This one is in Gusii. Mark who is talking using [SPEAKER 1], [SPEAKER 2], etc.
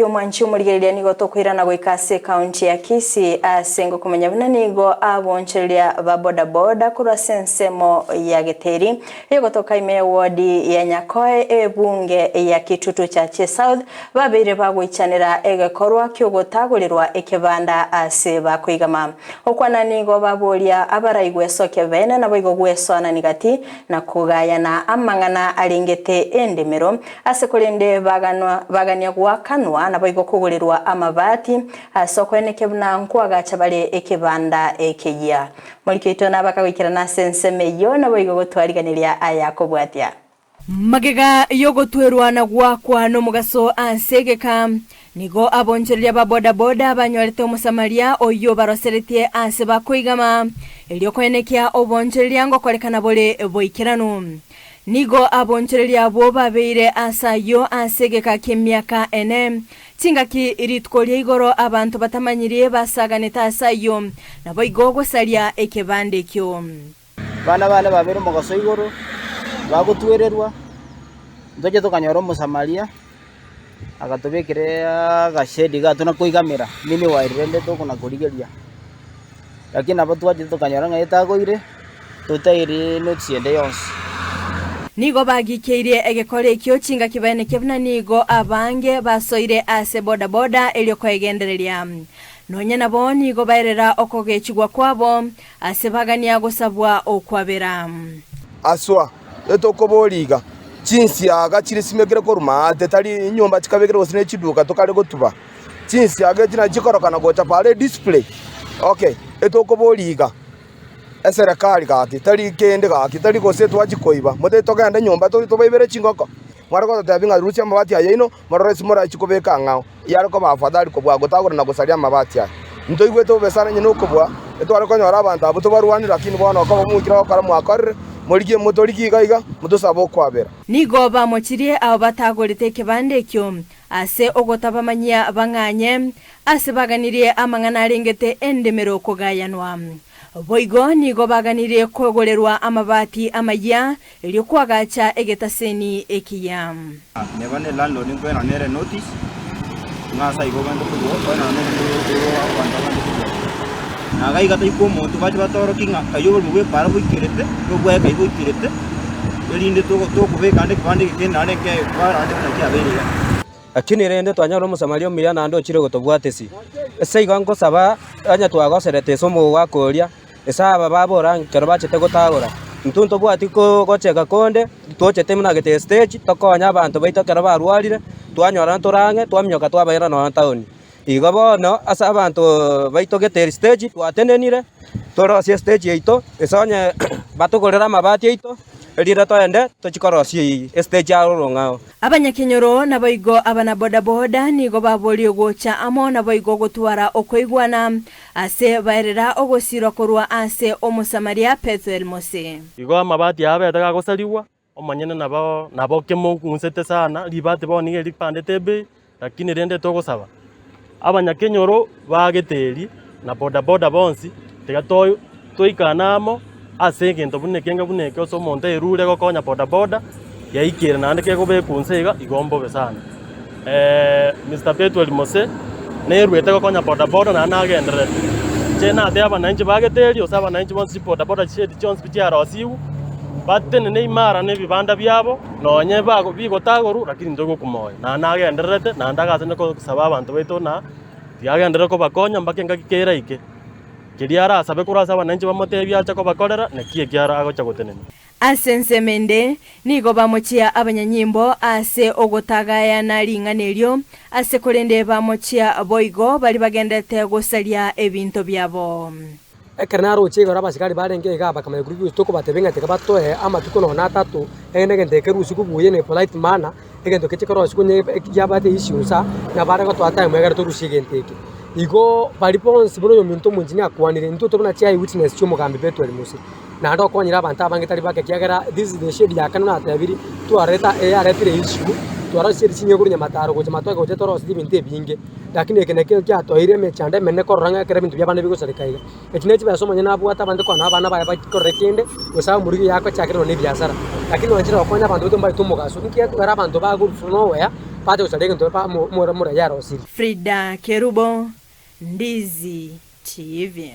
[SPEAKER 1] ayio omwanchi omorigereria nigo tokoirana goika ase ekaunti ya Kisii ase ngokomanya buna nigo abonchoreria ba boda boda korwa ase ensemo ya Geteri egotoka ime ewodi ya Nyakoe ebunge ya Kitutu Chache South babeire bagoichanera egekorwa kiogotagorerwa ekebanda ase bakoigama. Okwana nigo baboria abarai gwesokia bene naboigo gwesoanani gati na kogayana amang'ana arengete endemero, ase korende baganwa bagania goakanwa naboigo kogorerwa amabati, ase okoenekia buna nkoagacha bare ekebanda ekeyia. Moriki oito nabakagoikerana ase ensemo eyio, naboigo gotwariganeria aya kobwatia.
[SPEAKER 2] Magega y'ogotwerwa na goakwa nomogaso ase egeka, nigo abonchoreria ba bodaboda banyorete Omosamaria oyio baroseretie ase bakoigama, erio koenekia obonchoreria ngokorekana bore boikeranu. Nigo abonchoreria abwo babeire ase ayio ase egeka ki'emiaka ene. Chingaki rituko ria igoro abanto batamanyirie basaganete ase ayio, naboigo gosaria ekebanda ekio.
[SPEAKER 3] Abana bane babeire omogaso igoro, bagotwererwa, ntoche tokanyora Omosamaria, agatobekera agashedi iga tona koigamera, meanwhile rende tokona korigeria. Lakini nabo twachete tokanyora ng'a etagoire, totairi notice ende yonsi.
[SPEAKER 2] Nigo bagikeirie egekora ekio chingaki baenekia buna nigo abange basoire ase bodaboda erio koegendereria. Nonya nabo nigo baerera okogechigwa kwabo Ase bagania gosabwa okwabera.
[SPEAKER 4] Aswa, etokoboria iga, Chinsiaga chire simekire korwa maate, tari enyomba chikabekire gose ne chiduka tokare gotuba. Chinsiaga echi nachi chikorokana gocha pare edisplay. Okay, etokoboria iga, eserekari gaki, tari kende gaki, tari gose twachia koiba, motebie togende nyomba tobaibere chingoko? Mware gototebia ng'a rusia amabati aya yaino, morore ase morachie kobeka ang'ao. Yare koba afadhali kobua gotagora na gosaria amabati aya. Ntoigwete bobe sana onye nokobua, etware konyora abanto abwo tobarwanie, lakini bono okoba moikire gokora mwakorire, morigie motorigie iga iga, motosabe okwabera.
[SPEAKER 2] Nigo bamochirie abo batagorete ekebanda ekio, ase ogotabamanyia bang'anye, ase baganirie amang'ana arengete endemero kogayanwa. Boigo nigo baganirie kogorerwa amabati amayia, erio koagacha egetaseni ekiya.
[SPEAKER 5] Neba ne landlord nkoenana nere notice, ng'a ase aiga obwenerete korwa, oenane nomonto abanto abande korwa. Na iga iga toika omonto bache batorokie ng'a kai oborimo bwa epaara boikerete, obwaye kai boikerete, erinde tokobeka ande ekebande eke kende naende nke epaara naende buna kiabeire iga.
[SPEAKER 6] Lakini rende twanyora Omosamaria omuya naende ochire gotobwatisia. Ase igo nkosaba, onye twagoserete ase omogwaka oria, ase aba babora ekero bachete gotagora, intwe ntobwati gocheka konde, tochete buna gete estage, tokonye abanto baito ekero barwarire, twanyora ntore ang'e, twaminyoka twabaira nonya town. Igo bono ase abanto baito gete estage twatenenire, torosie estage yaito, ase onye batogorere amabati aito, erinde toende tochie korosia estage aroro ng'ao.
[SPEAKER 2] Abanyakenyoro naboigo abanabodaboda nigo baborie gocha amo naboigo gotwara okoigwana ase baerera ogosirwa korwa ase Omosamaria Pethuel Mose.
[SPEAKER 7] Igo amabati aya abete gagosarigwa, omonyene nabo nabo kemong'usete sana, ribati bono nigo ripandete ebei, lakini rende togosaba, abanyakenyoro ba Geteri na bodaboda bonsi, tiga to toikane amo ase egento buna ekenga buna eke ase omonto aerure gokonya bodaboda, yaikire naende kegobekwa inse iga, igo mbobe sana. Mister Bethuel Mose, neruete gokonya bodaboda naende nagendererete. Inche natebia abananchi ba Geteri gose abananchi bonsi chibodaboda chiaito chionsi pi chiarosigwe, batenene imara na ebibanda biabo, nonye bago bigotagorwa lakini intwe gokomoyo. Naende nagendererete, naende agasende kosaba abanto baito na tiagenderere kobakonya mpaka engaki keraike. Keria arasabe korwa ase abananchi bamotebie ache kobakorera, naki ekiara agocha gotenena.
[SPEAKER 2] Ase ensemo ende, nigo bamochia abanyanyimbo ase ogotagayana ring'ana erio, ase korende bamochia boigo baria bagenderete gosaria ebinto biabo.
[SPEAKER 8] Ekero naroche igoro abasikari barenge igaa bakamanya korwa gose tokobatebia ng'a tiga batoe amatuko nonya na atato, egende egento eke kerusigwe buya in a polite manner, egento keche korosigwa onye kiabate issues aa, nabo bare gotoa time egere torusie egento eke. Igo baria bonsi buna oyominto omoengineer akwanire, intwe tore buna chi eyewitness chia omogambi Bethuel Mose, naende okonyire abanto abange tari bake ekiagera this is the shade ya kane natebirie, twareta eyaretire issue. Twarosirie chinyeni korwa Nyamataro gocha Matoke gocha torosetie ebinto ebinge, lakini eke nakio kiatoeire emechando emenene korora ng'a ekero ebinto bia abande bigosareka iga. Echi ne chibesa omonyene abwate abande kwana abana baye bakorere kende, gose amorigie yagochakera nonya na ebiasara. Lakini nonye nchera gokonya abanto baito mbaete omogaso, inki gekogera abanto bagorwa nowhere, bache gosaria egento ba mo omorwani arosirie.
[SPEAKER 2] Frida Kerubo, Ndizi TV.